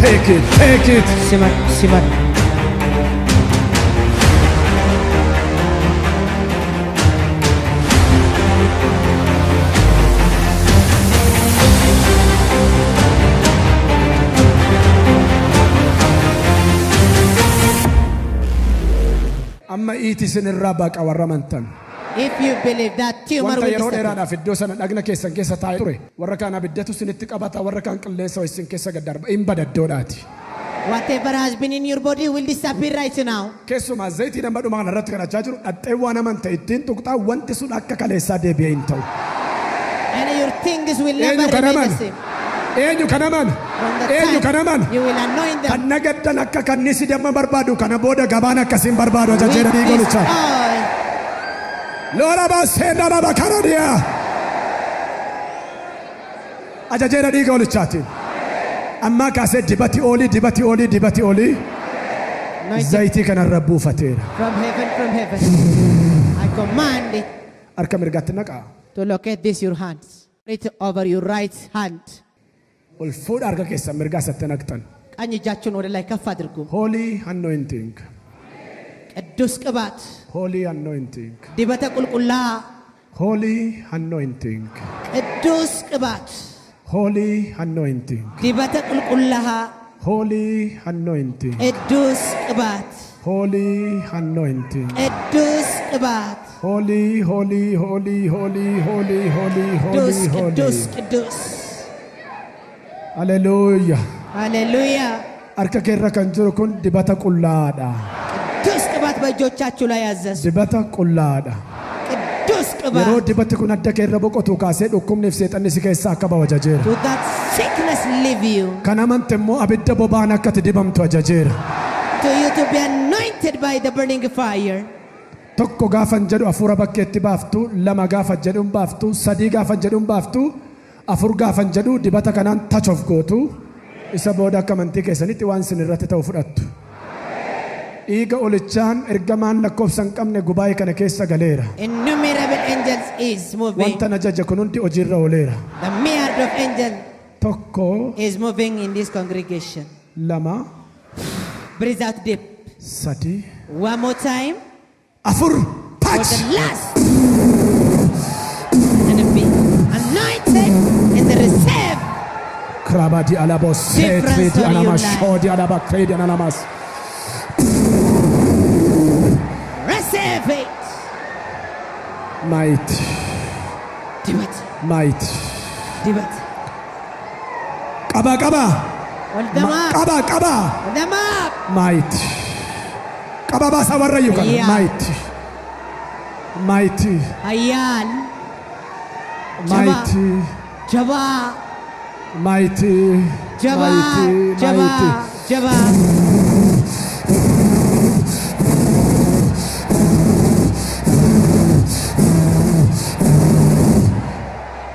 Take it, take it. Simadhu, simadhu. Amma iiti isin irraa baqa warra amantan. If you believe that tumor Wanta will yeroo disappear. dheeraadhaaf iddoo sana dhagna keessan keessa taa'ee ture. Warra kaan abiddatu isinitti qabata, warra kaan qilleensa isin keessa gad darba. Hin bada iddoodhaati. Whatever has been in your body will disappear right now. Keessumaa zayitii nama dhuma kana irratti kadhachaa jiru dhaxxee waan amante ittiin tuqxaa wanti sun akka kaleessaa deebi'ee hin ta'u. And your things will Eenyu never kan remain the amanu? same. Eenyu kan amanu? From the Eenyu kan time amanu? you will anoint them Kan nagaddan akka kannisi damma barbaadu kana booda gabaan akkasiin barbaadu ajajeera with dhiiga this olichaa. Oil. Loora baaseen dhala bakaradiyaa. Ajajeera dhiiga olichaatiin. Ammaa kaasee dibati oolii, dibati oolii, dibati oolii Anointing zayitii kanarra buufateera. from heaven, from heaven. I command it Harka mirgaatti naqaa. To locate this your hands. It over your right hand. Ol fuudha harka keessan mirgaa isatti naqxan. ቀኝ እጃችሁን ወደ ላይ ከፍ አድርጉ። Holy anointing. ቅዱስ ቅባት፣ Holy anointing. Dibata qulqullaa፣ Holy anointing. ቅዱስ ቅባት፣ Holy anointing. Dibata qulqullaa፣ Holy anointing. ቅዱስ ቅባት፣ Holy anointing. ቅዱስ ቅባት፣ Holy, holy, holy, holy, holy, holy, ቅዱስ holy, ቅዱስ holy. ቅዱስ። Hallelujah. ሃሌሉያ። Harka keerra kan jiru kun dibata qullaadha. ቅዱስ ቅባት በእጆቻችሁ ላይ ያዘዝ። Dibata qullaadha. ቅዱስ Yeroo ቅባት dibati kun adda keerra boqotu kaasee dhukkubniif seexanni si keessaa akka bahu ajajeera. To that sickness leave you. Kan amante immoo abidda boba'aan akka ati dibamtu ajajeera. To you to be anointed by the burning fire. Tokko gaafan jedhu hafuura bakkeetti baaftu, lama gaafan jedhuun baaftu, sadii gaafan jedhuun baaftu, afur gaafan jedhu dibata kanaan touch of gootu. Isa booda akka amantii keessanitti waan isin irratti ta'u fudhattu. Dhiiga olichaan ergamaan lakkoofsa hin qabne gubaa'ee kana keessa galeera. Innumerable angels is moving. Wanta na ajaje kun hundi hojiirra ooleera. The myriad of angels Tokko, is moving in this congregation. Lama, Breathe out deep. Sadi, One more time. Afur, For touch! The last. And be anointed and receive Krabadi alabos, difference setredi on your alamas, life. shodi alaba, kredi alamas. Receive it. Mighty, Dibata. Mighty. Dibata. Qaba, qaba! Hold them up. Qaba, qaba! Hold them up. Mighty. Qaba baasaa warra iyyuu kana. Yeah. Mighty. Mighty. ኃያል Jabaa. Mighty. Jabaa. Mighty. Jabaa. Mighty. Jabaa. Mighty. Jabaa.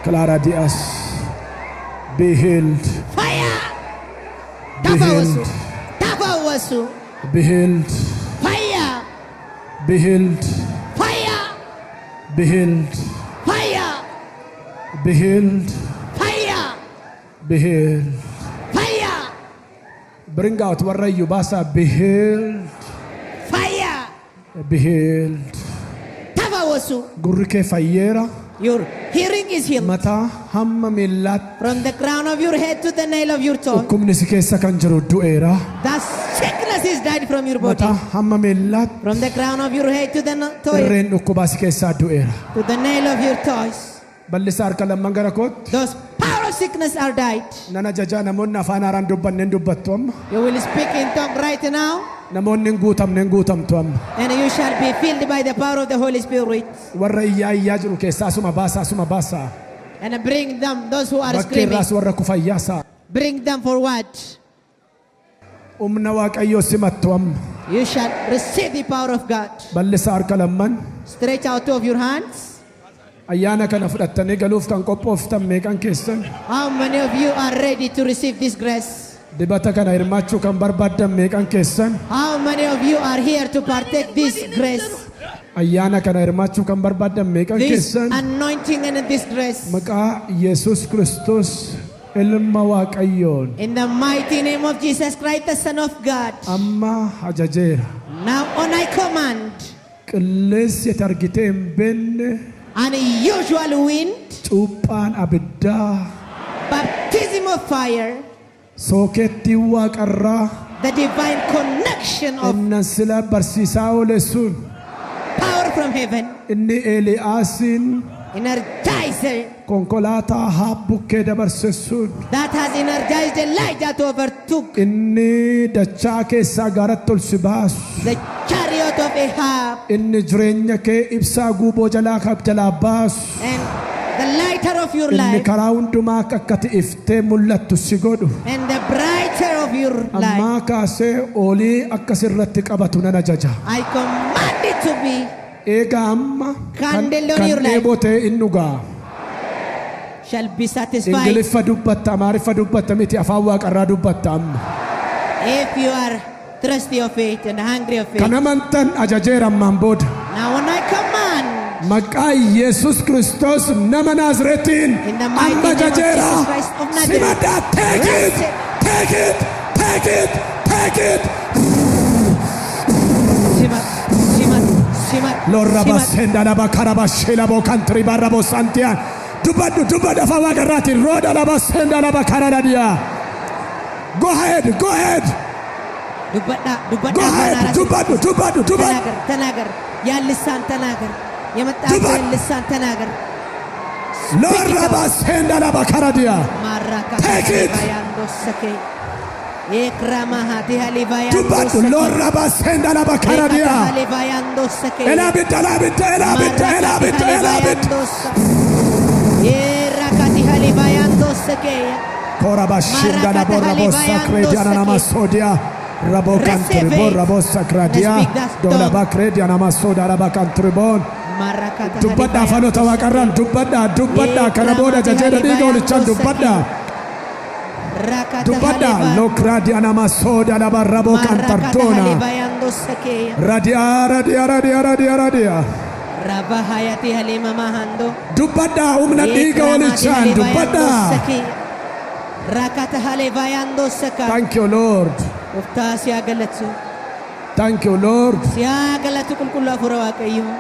Clara Diaz. Be healed. Fire. Be ተፈወሱ። healed. ተፈወሱ። Be healed. Fire. Be healed. Fire. Be healed. Fire. Be healed. Fire. Be healed. Fire. Bring out warra iyyuu baasaa. Be healed. Fire. Be healed. ተፈወሱ። Gurri kee fayyeera. Your hearing is healed. Mataa hamma miillaatti From the crown of your head to the nail of your toe. Dhukkubni si keessa kan jiru du'eera. That sickness is died from your body. Mataa hamma miillaatti From the crown of your head to the toe, irreen dhukkubaa si keessaa du'eera. To the nail of your toes. Bal'isaa harka lamman gara kootti. Those power of sickness are died. Nan ajajaa namoonni afaan haaraan dubbanneen dubbattu amma. You will speak in tongue right now, Namoonni hin guutamne hin guutamtu amma. And you shall be filled by the power of the Holy Spirit. Warra iyyaa iyyaa jiru keessaa asuma baasaa asuma baasaa. And bring them, those who are screaming, Bakkeerraas warra kufan yaasaa. Bring them forward. Humna Waaqayyoo simattu amma. You shall receive the power of God. Bal'isaa harka lamman. Stretch out two of your hands. Ayyaana kana fudhattanii galuuf kan qophooftan meeqan keessan? How many of you are ready to receive this grace? Dibata kana hirmaachuu kan barbaaddan meeqan keessan? How many of you are here to partake this grace? Ayyaana kana hirmaachuu kan barbaaddan meeqan This keessan? Anointing and this grace. Maqaa Yesus Kiristoos Ilma Waaqayyoon. In the mighty name of Jesus Christ, the Son of God. Amma ajajeera. Now on I command. Qilleensi ati argitee hin beekne. Unusual wind. Cuuphaan abiddaa. Baptism of fire. Sookettiin waaqarraa. The divine connection of. Innan sila barsiisaa oole sun. Power from heaven. Inni Eeliyaasiin. Energizer. Konkolaataa haabbukkee dabarse sun. That has energized Elijah to overtook. Inni dachaa keessaa gaaratti ol si baasu. The chariot of Ahab. Inni jireenya kee ibsaa guuboo jalaa jalaa baasu. And the lighter of your Inni life. karaa hundumaa akka ati iftee mul'attu si godhu. And the brighter of your life. Ammaa kaasee olii akka sirratti qabatu nan ajaja. I command it to be. Egaa amma kan Candle on your life. dheebotee inni dhugaa. Shall be satisfied. Ingiliffa dubbatta, Amaariffa dubbatta miti, afaan waaqarraa dubbatta amma. If you are thirsty of it and hungry of it. Kan amantan ajajeera ammaan booda. Now when I command. Maqaa Yesuus Kiristoos nama Naazreetiin In the mighty amma name of ajajeera. Jesus Christ of Nazareth. Simadhaa, take it, take it, take it, take it. Simat, simat, simat, Lorra simat. basenda laba karaba shelabo kantri barabo santian. Dubbadhu, dubbadhu afaan waaqarraatiin rooda laba senda laba kararadiya. Go ahead, go ahead. Dubbadhaa, dubbadhaa. Go ahead, dubbadhu, dubbadhu, dubbadhu. ተናገር, ተናገር። ያን ልሳን ተናገር። የመጣብህን Dubbadhu. ልሳን ተናገር። Lorra basenda laba karadiya. ማራካ Take it. ባያንዶሰኬ የክራማሃ ቲሃሊባያንዶሰኬ Dubbadhu, lorra basenda laba karadiya. ሊባያንዶሰኬ Elabidda, elabidda, elabidda, elabidda, elabidda. የራካቲሃሊባያንዶሰኬ Korabashinda la borra bossa crediana namasodia. Rabo cantribon, rabo sacradia. Dola bacredia namasoda raba cantribon. Dubbadha afaanota waaqarraan dubbadha, dubbadha kana booda ajajeera dhiiga olichaan dubbadha. Dubbadha lokradia namasoda laba rabo cantardona. Radia, radia, radia, radia, radia. Dubbadha humna dhiiga olichaan dubbadha. Thank you, Lord. Gooftaa si haa galatu. Thank you, Lord. Si haa galatu qulqulluu hafuura Waaqayyoo.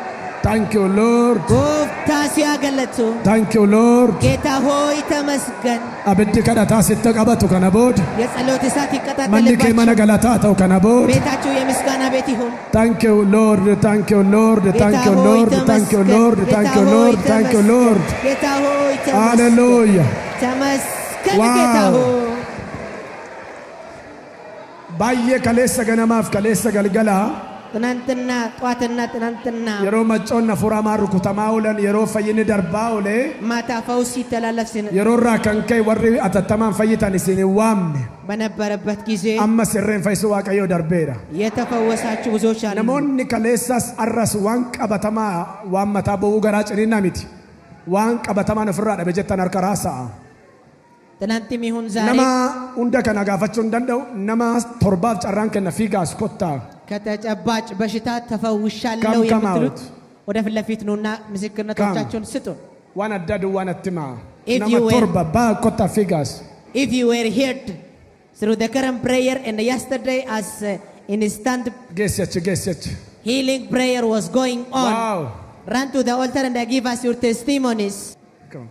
Thank you, Lord. Gooftaa si haa galatu. Thank you, Lord. ጌታ ሆይ ተመስገን። Abiddi kadhataa sitti qabatu kana booda. የጸሎት እሳት Manni kee mana ይቀጣጠልባችሁ። galataa ta'u kana booda. ቤታችሁ የምስጋና ቤት ይሁን። Thank you, Lord. Thank you, Lord. ጌታ Thank you, ሆይ Lord. Thank you, ተመስገን። Lord. ጌታ Thank you, ሆይ Lord. Thank you, ተመስገን። Lord. ጌታ ሆይ ተመስገን። Hallelujah. ተመስገን Wow. ጌታ ሆይ። Baay'ee kaleessa ganamaaf kaleessa galgalaa ትናንትና ጧትና ትናንትና yeroo maccoonni hafuuramaa rukutamaa oolan yeroo fayyinni darbaa oole ማታ ፈውስ ሲተላለፍ yeroo irraa kan ka'e warri atattamaan fayyitan isin hin waamne በነበረበት ጊዜ amma sirreen fayyisuu Waaqayyoo darbeera. የተፈወሳችሁ ብዙዎች አሉ። Namoonni kaleessas arras waan qabatamaa waan mataa bowwuu garaa ciniinnaa miti waan qabatamaan ofirraa dhabe jettan harka raasa'a. ትናንትም ይሁን ዛሬ Nama hunda kana gaafachuu hin danda'u nama torbaaf carraan kenna fiigaas kottaa. ከተጨባጭ በሽታ ተፈውሻለሁ Come, come የምትሉት out. ወደ ፊት ለፊት ኑና ምስክርነቶቻችሁን ስጡን። Waan addaa duwwaa natti himaa. If Nama you were- torba baa kottaa fiigaas. If you were heard through the current prayer and yesterday as instant Geessi achi, geessi achi. healing prayer was going on, Wow. run to the altar and give us your testimonies. Come.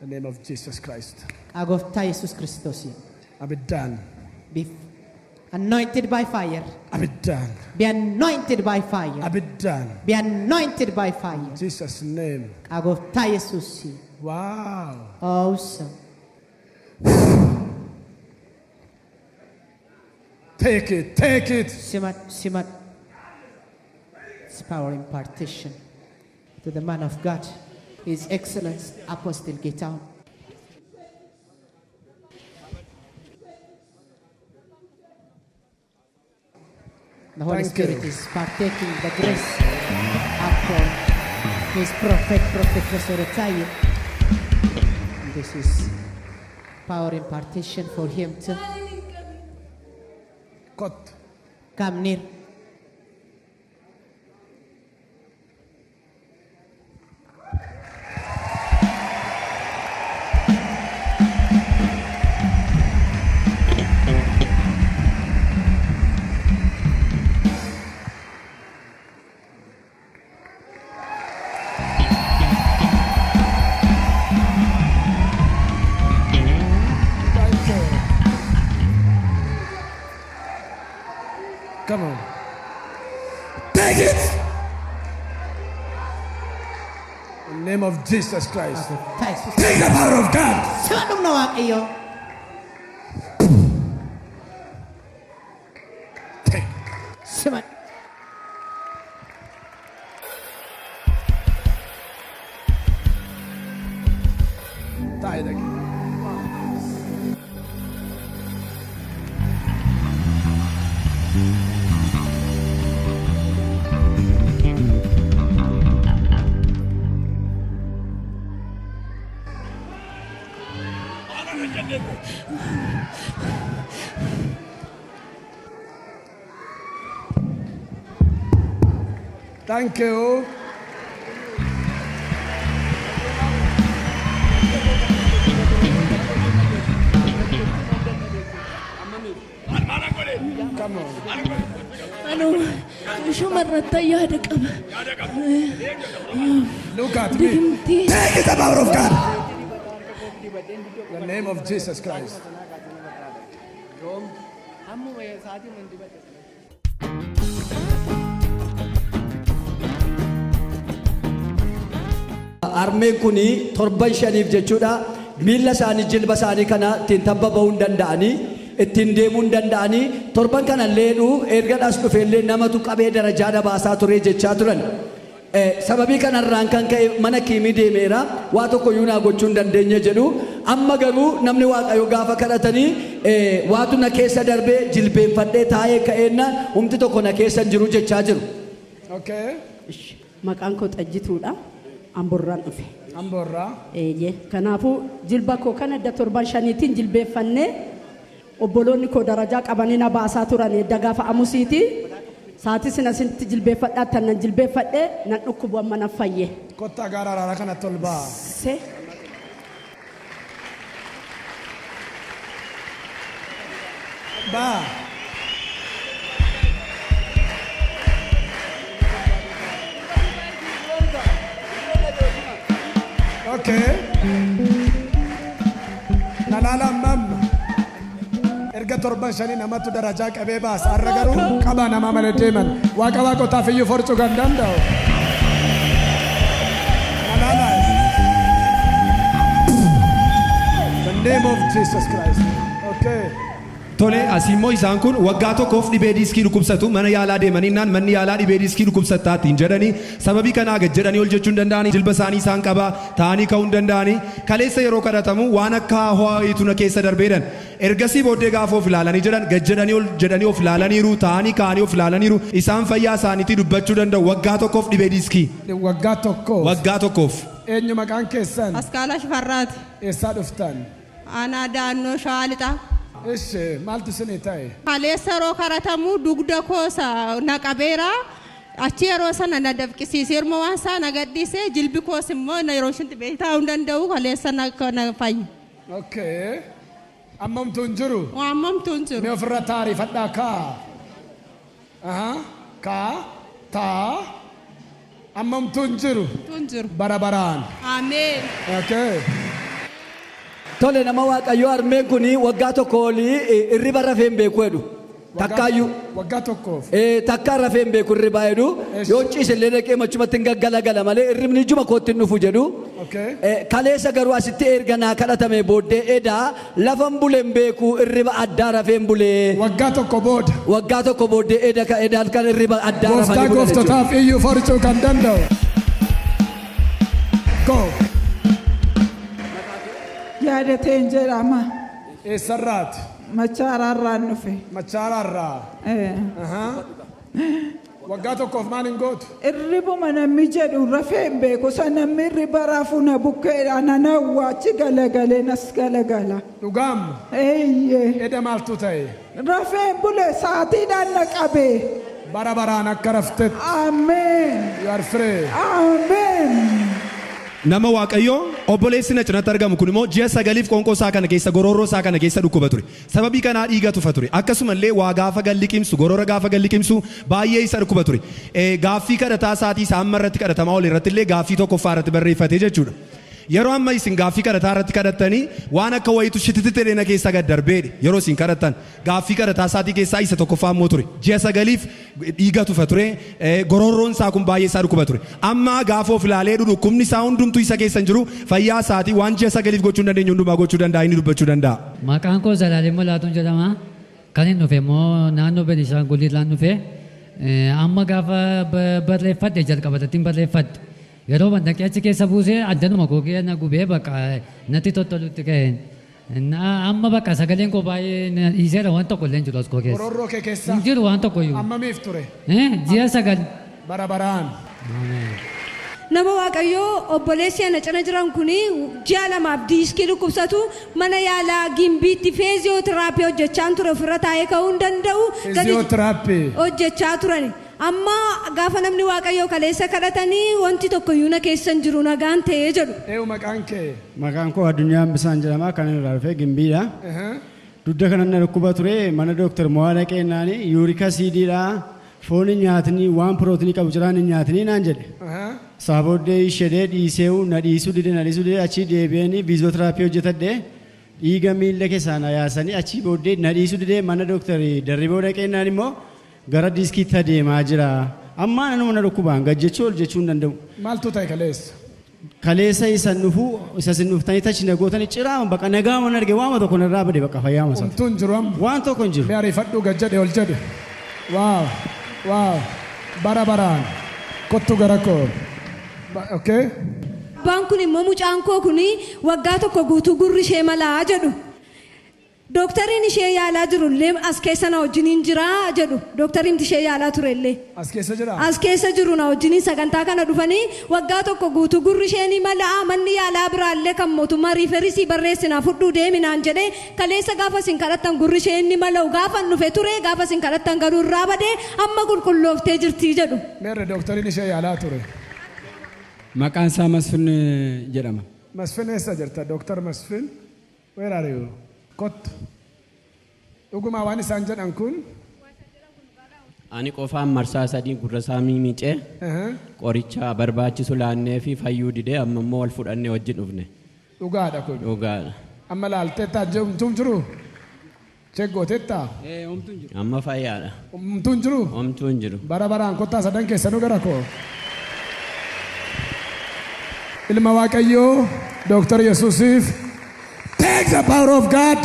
The name of Jesus Christ. Gooftaa Yesuus Kiristoos. Abiddaan. Be anointed by fire. Abiddaan. Be anointed by fire. Abiddaan. Be anointed by fire. Jesus name. Gooftaa Yesuus. Wow. Awesome. Take it, take it. Simat, simat. It's power impartation to the man of God, His Excellence Apostle Getahun. The Holy Thank Spirit you. is partaking the grace upon His prophet, Prophet Meseretaye. This is power impartation for him to Kot. come near. Come on. Take it! In the name of Jesus Christ. Gooftaa Yesuus. Take the power of God. Simadhu humna Waaqayyoo. Take. Simadhu. Taa'i dhaqi. Thank you. Come on. Anu shumarratti yaada qaba. Look at me. Digimtii. Take the power of God. The name of Jesus Christ. Ammuma sa'aatii man dibadhe. Harmeen kun torban 5f jechuudha, miilla isaanii, jilba isaanii kana ittiin tabba bahuu hin danda'anii, ittiin deemuu hin danda'anii. Torban kana leedhu erga dhas dhufeellee namatu qabee darajaadha baasaa ture jechaa turan. Sababii kanarraan kan ka'e mana kiimii deemeera, waa tokko iyyuu naa gochuu hin dandeenye jedhu. Amma garuu namni Waaqayyo gaafa kadhatanii waatu na keessa darbee, jilbeenfadhee taa'ee ka'eenna humti tokko na keessa hin jiru jechaa jiru. Okay. Maqaan koo Xajjituudha. Amborraan dhufe. Amborraa. Eeyyee. Kanaafuu jilba koo kana edda torban 5tiin jilbeeffannee, obboloonni koo darajaa qabanii na baasaa turan. Edda gaafa amusiiti. Saatii sina sintti jilbeeffadhaa tan nan jilbeeffadhee nan dhukkubu, amma nan fayye. Kottaa gaara araaraa kanatti ol ba'a. Se. Ba'a. Okay. Na laala amma. Erga torban 5 namatu darajaa qabee baasa. Har'a garuu qabaa namaa malee deeman. Waaqa waaqotaaf iyyuu forcuu kan danda'u. Na laala. The name of Jesus Christ. Okay. Tole, asii immoo isaan kun waggaa tokkoof dhibee diiskii dhukkubsatu. Mana yaalaa deemanii naan manni yaalaa dhibee diiskii dhukkubsattaatiin jedhanii, sababii kanaa gad jedhanii ol jechuu hin danda'anii, jilba isaanii isaan qabaa, taa'anii ka'uu hin danda'anii. Kaleessa yeroo kadhatamu waan akka ho'iitu na keessa darbeedhan. Ergasii booddee gaafa of ilaalanii jedhan, gad jedhanii ol jedhanii of ilaalaniiru, taa'anii ka'anii of ilaalaniiru. Isaan fayyaa isaaniitii dubbachuu danda'u. Waggaa tokkoof dhibee diiskii. Waggaa tokkoof. Waggaa tokkoof. Eenyu maqaan keessan? Askaalaa Shifarraati. Eessaa dhuftan? Aanaa Daannoo Shawaa Lixaa. Ishi, maaltu isinii ta'e? Kaleessa yeroo kadhatamu dugda koosa na qabeera. Achi yeroo sana na dafqisiisee, yeroo waan isaa na gadhiisee, jilbi koos immoo na yeroo ishinti taa'uu hin danda'u, kaleessa na na fayyi. Okay. Ammamtu hin jiru? Waamamtu hin jiru. Mee ofirra taariifadhaa kaa. Aha. Kaa. Taa. Ammamtu hin jiru? Hin jiru. Bara baraan. Ameen. Okay. Tole, nama Waaqayyoo, harmeen kun waggaa tokko olii irriba rafee hin beeku jedhu. Takkaayyuu. Waggaa tokkoof. Takkaa rafee hin beeku irriba jedhu. Yoo ciise illee dhaqee machumatti hin gaggalagala malee irribni ijuma kootti hin dhufu jedhu. Okay. Kaleessa garuu asitti erga naa kadhatame booddee edaa lafan bulee hin beeku, irriba addaa rafee hin bulee. Waggaa tokko booda. Waggaa tokko booddee eda eda halkan irriba addaa Gooftaa rafanii bulan jechuudha. gooftotaaf iyyuu forcuu kan danda'u. Go. Yaadateen jedhama. Eessarraati? Machaaraarraan dhufe. Machaaraarraa. Ahaa. Waggaa tokkoof maal hin gootu? Irribuma namni jedhu rafee hin beeku. Isa namni irriba rafu na bukkeedha. Na nawwa achi galagalee nas galagala. Dhugaam. Eeyyee. Eda maaltu ta'e? Rafee hin bule, sa'aatiidhaan na qabe. Bara baraan akka raftetti. Ameen. You are free. Ameen. Nama Waaqayyoo, obboleessi na cinatti argamu kun immoo ji'a 9f qoonqoo isaa kana keessa, gororoo isaa kana keessa dhukkuba ture. Sababii kanaa dhiiga tufa ture. Akkasumallee waa gaafa galliqimsu, gorora gaafa galliqimsu baay'ee isa dhukkuba ture. Gaaffii kadhataa isaatii isaa amma irratti kadhatamaa ol irratti illee gaaffii tokkoffaa irratti barreeffatee jechuudha. Yeroo amma isin gaaffii kadhataa irratti kadhattanii waan akka wayitu shititti ta'e na keessa gad darbeedhe. Yeroo isin kadhattan gaaffii kadhataa isaatii keessaa isa tokkoffaa immoo ture. Ji'a 9f dhiiga tufa ture. Gororroon isaa kun baay'ee isaa dhukkuba ture. Amma gaafa of ilaalee dhukkubni isaa hundumtuu isa keessa hin jiru. Fayyaa isaatii waan ji'a 9f gochuu hin dandeenye hundumaa gochuu danda'a, inni dubbachuu danda'a. Maqaan koo Zalaalem Mulaatuun jedhama. Kan inni dhufe immoo naannoo Beenishaangulirraan dhufe. Amma gaafa barreeffadhe jalqabatatti barreeffadhe. Yeroo dhaqee achi keessa buusee addanuma gogee na gubee bakka natti tottolutti ka'een. Amma bakka sagaleen koo baay'ee na dhiiseera, waan tokko illee hin jiru as koo keessa. Gororroo kee keessa? Hin jiru waan tokko iyyuu. Ammamiif ture? Ji'a 9. Bara baraan. Nama Waaqayyoo, obboleessi ana cina jiran kun ji'a 2f diiskii dhukkubsatu, mana yaalaa Gimbiitti physiotherapy hojjechaa ture, ofirra taa'ee ka'uu hin danda'u. Physiotherapy. Hojjechaa turan. Amma gaafa namni Waaqayyoo kaleessa kadhatanii wanti tokko iyyuu na keessa hin jiru, nagaan ta'ee jedhu. Eewu maqaan kee? Maqaan koo Addunyaa Bisaan jedhama. Kan inni irraa dhufe Gimbiidha. Dugda kana na dhukkuba ture, mana Dooktar Mo'aa dhaqee naani uric acidiidha. Foon hin nyaatni, waan pirootinii qabu jiraan hin nyaatni naan jedhe. Isaa booddee ishedee dhiiseewu na dhiisuu dide, na dhiisuu dide. Achii deebi'anii physiotherapy hojjetadhe, dhiiga miilla keessaa na yaasanii, achii booddee na dhiisuu dide. Mana dooktarii Darriboo dhaqee naan immoo gara diiskiitti adeemaa jira. Amma nanuma na dhukkubaan gad jechuu ol jechuu hin danda'u. Maaltu ta'e kaleessa? Kaleessa isan dhufu isa isin dhuftanii tachi na gootanii ciraa baqa nagaa waan arge, waama tokko narraa bade, baqa fayyaa masa. Homtuu hin jiru amma. Waan tokko hin jiru. Mee ariifadhuu gad jedhe ol jedhe. Waaw! Waaw! Bara baraan. Kottu gara koo. Okay? Abbaan kun immoo mucaan koo kun waggaa 1 guutuu gurri ishee malaa jedhu. Dooktariin ishee yaalaa jiru illee as keessa na wajjiniin jira jedhu. Dooktariin ishee yaalaa ture illee. As keessa jira? As keessa jiru, na wajjiniin sagantaa kana dhufanii waggaa 1 guutuu gurri ishee ni malaa, manni yaalaa biraallee kan mootummaa referii barreessinaa fudhuu deeminaan jedhee, kaleessa gaafa isin kadhattan gurri ishee inni mala'u gaafa dhufe ture, gaafa isin kadhattan garuu irraa badee amma qulqullooftee jirti jedhu. Meerre dooktariin ishee yaalaa ture? Maqaan isaa Masfin jedhama. Masfin eessa jirta? Dooktar Masfin? Where are you? Kottu. Dhugumaa waan isaan jedhan kun? Ani qofaan marsaa 3 gurra isaa miicee qoricha barbaachisu laannee fi fayyuu didee, amma immoo wal fudhannee wajjin dhufne. Dhugaadha kun. Dhugaadha. Amma laalteettaa homtuu hin jiru? Check gooteettaa? Amma fayyaadha. Homtuu hin jiru? Homtuu hin jiru. Bara baraan kottaa sadan keessanuu gara koo. Ilma Waaqayyoo Dooktar Yesuusiif, take the power of God.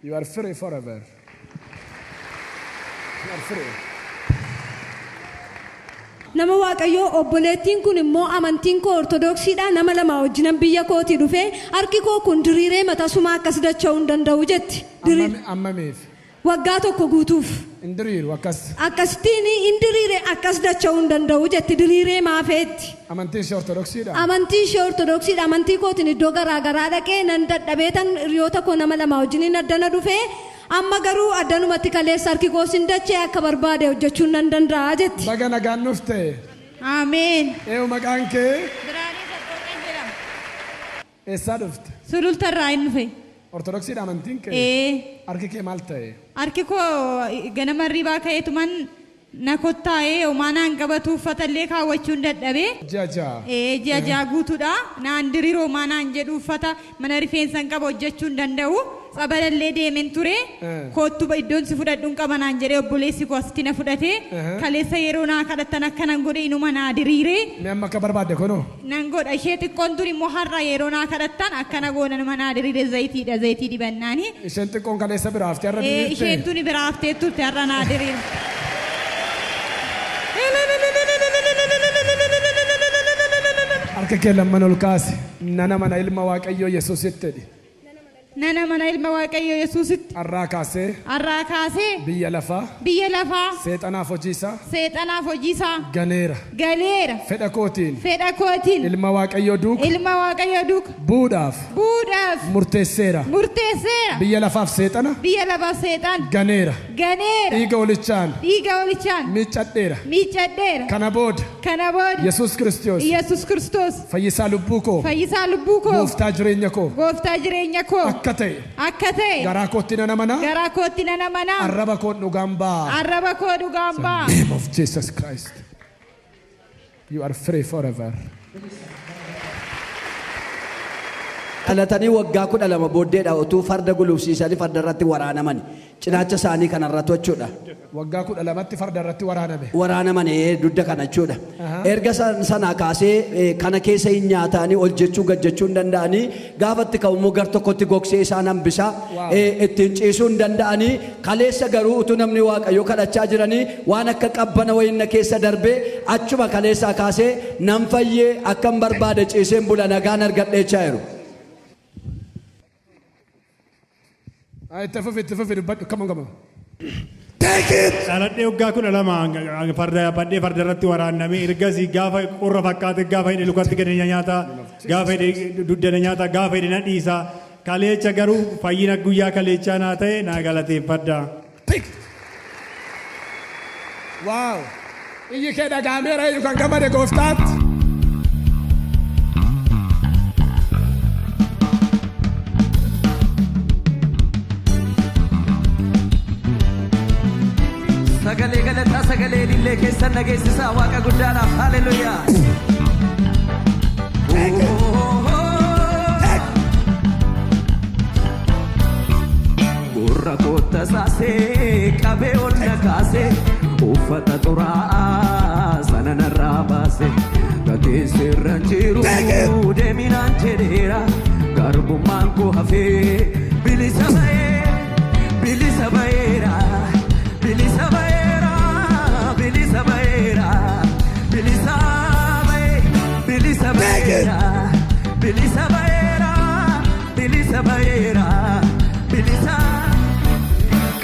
You are free forever. You are free. Nama Waaqayyoo, obboleettiin kun immoo amantiin koo Ortodoksiidha, nama lama wajjinan biyya kootii dhufee, harki koo kun diriiree matasumaa akkas dacha'uu hin danda'u jetti. Ammamiif? Waggaa 1 guutuuf. Hin diriiru akkas. Akkasittiin hin diriire, akkas dacha'uu hin danda'u jetti, diriiree maafeetti. Amantiin ishee Ortodoksiidha? Amantii ishee Ortodoksiidha. Amantii kootiin iddoo garaa garaa dhaqee nan dadhabee tan hiriyoota koo nama lama wajjiniin addana dhufee, amma garuu addanumatti kaleessa harki koos hin dachee, akka barbaade hojjechuun nan danda'a jetti. Baga nagaan dhufte. Ameen. Eewu maqaan kee? Biraanii Saqqooqeen jedhama. Eessaa dhufte? Sulultarraa hin dhufe. Ortodoksiidha amantiin kee? Ee. Harki kee maal ta'e? Harki koo ganama hirribaa ka'eetuman na kottaa'ee homaa naan qabatu, uffatallee kaawwachuun dadhabee. Ji'a 6. Ee, ji'a 6 guutuudha. Naan diriiroo homaa naan jedhu, uffata mana rifeensa hin qaba, hojjechuu hin danda'u. Tsabalallee deemeen ture. Koottu iddoon si fudhadhu hin qaba naan jedhee, obboleessi koo asitti na fudhate. Kaleessa yeroo naa kadhattan akkanan godhe, inuma naa diriire. Mee amma akka barbaadde kunoo? Nan godha. Ishee xiqqoon tun immoo har'a yeroo naa kadhattan akkana goona, nama naa diriire, zayitiidha, zayitii dibannaani. Isheen xiqqoon kaleessa biraaftee har'a diriirte? Isheen tuni biraaftee turte, har'a naa diriire. Harka kee lamman ol kaasi. Nana mana ilma Waaqayyoo Yesuusitti jedhi. Nan amana ilma Waaqayyoo Yesuusitti. Har'aa kaasee. Har'aa kaasee. Biyya lafaa. Biyya lafaa. Seexanaaf hojiisaa. Seexanaaf hojiisaa. Galeera. Galeera. Fedha kootiin. Fedha kootiin. Ilma Waaqayyoo duuka. Ilma Waaqayyoo duuka. Buudhaaf. Buudhaaf. Murteesseera. Murteesseera. Biyya lafaaf seexana. Biyya lafaaf seexan. Ganeera. Ganeera. Dhiiga olichaan. Dhiiga olichaan. Miiccadheera. Miiccadheera. Kana booda. Kana booda. Yesuus Kiristoos. Yesuus Kiristoos. Fayyisaa lubbuu koo. Fayyisaa lubbuu koo. Gooftaa jireenya koo. Gooftaa jireenya koo. Akka ta'e. Akka ta'e. Garaa kootti nan amana. Garaa kootti nan amana. Arraba koon dhugaan ba'a. Arraba koo dhugaan ba'a. Name of Jesus Christ. You are free forever. Dhalatanii waggaa 12 booddeedha utuu farda gulufsiisanii farda irratti waraanaman. Cinaacha isaanii kanarratti jechuudha. Waggaa 12tti farda irratti waraaname. Waraanaman dugda kana jechuudha. Erga sanaa kaasee kana keessa hin nyaatanii ol jechuu gad jechuu hin danda'anii gaafatti ka'ummoo gar tokkotti gogsee isaan hambisaa ittiin ciisuu hin danda'anii kaleessa garuu utuu namni Waaqayyoo kadhachaa jiranii waan akka qabbana wayinna keessa darbee achuma kaleessaa kaasee nan fayyee akkam barbaade ciiseen bula nagaan argadheechaa jiru. Itti fufi dubbadhu. Come on, come on. Dhaladhee waggaa 12 farda yaabbadhee farda irratti waraannamee ergasii gaafa qorra fakkaate gaafa hidhe lukatti gadi nyaata gaafa hidhe duddana nyaata gaafa hidhe na dhiisa kaleecha garuu fayyina guyyaa kaleechaa naa ta'e naa galateeffadha. Waaw! Iyyi kee dhaga'ameera eenyu kan gammade gooftaatti. Sagalee galataa sagalee ilillee keessan dhageessisaa Waaqa guddaadhaaf haleluuyaa. Gurra kootta saasee qabee ol na kaasee uffata xuraa'aa sana narraa baase gatiin sirra jiru deeminaan jedheera garbummaan koo hafee bilisa ba'ee bilisa ba'eera. Bilisa ba'eera, bilisa ba'eera, bilisa ba'e, bilisa ba'eera, bilisa ba'eera, bilisa ba'eera, bilisa.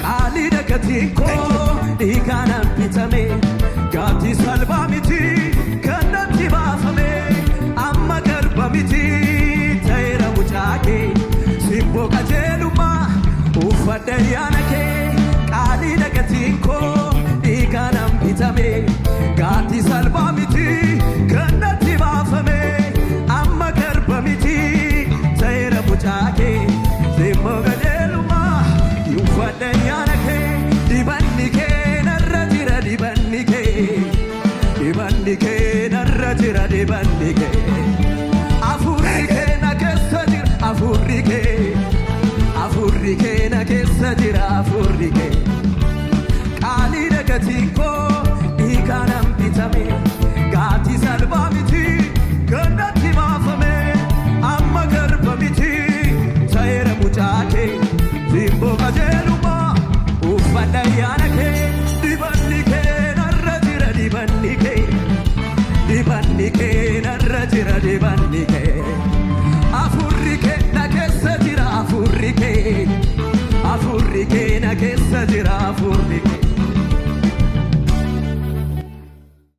Qaalii dhagatiin koo dhiigaan bitame, gatii salphaa miti kan natti baafame, amma garba miti ta'eera mucaa kee, simboo qajeelummaa uffadha ayyaana kee. Qaalii dhagatiin koo dhiigaan bitame, gatii salphaa miti kan natti baafame, amma garba miti ta'eera mucaa kee, simboo qajeelummaa uffadha ayyaana kee, dibanni kee narra jira dibanni kee, dibanni kee narra jira dibanni kee, hafuurri kee na keessa jira hafuurri kee. Hafuurri kee na keessa jira hafuurri kee. Qaalii dhagatiin koo dhiigaan bitame, gatii salphaa miti kan natti baafame, amma garba miti ta'eera mucaa kee, simboo qajeelummaa uffadha ayyaana kee.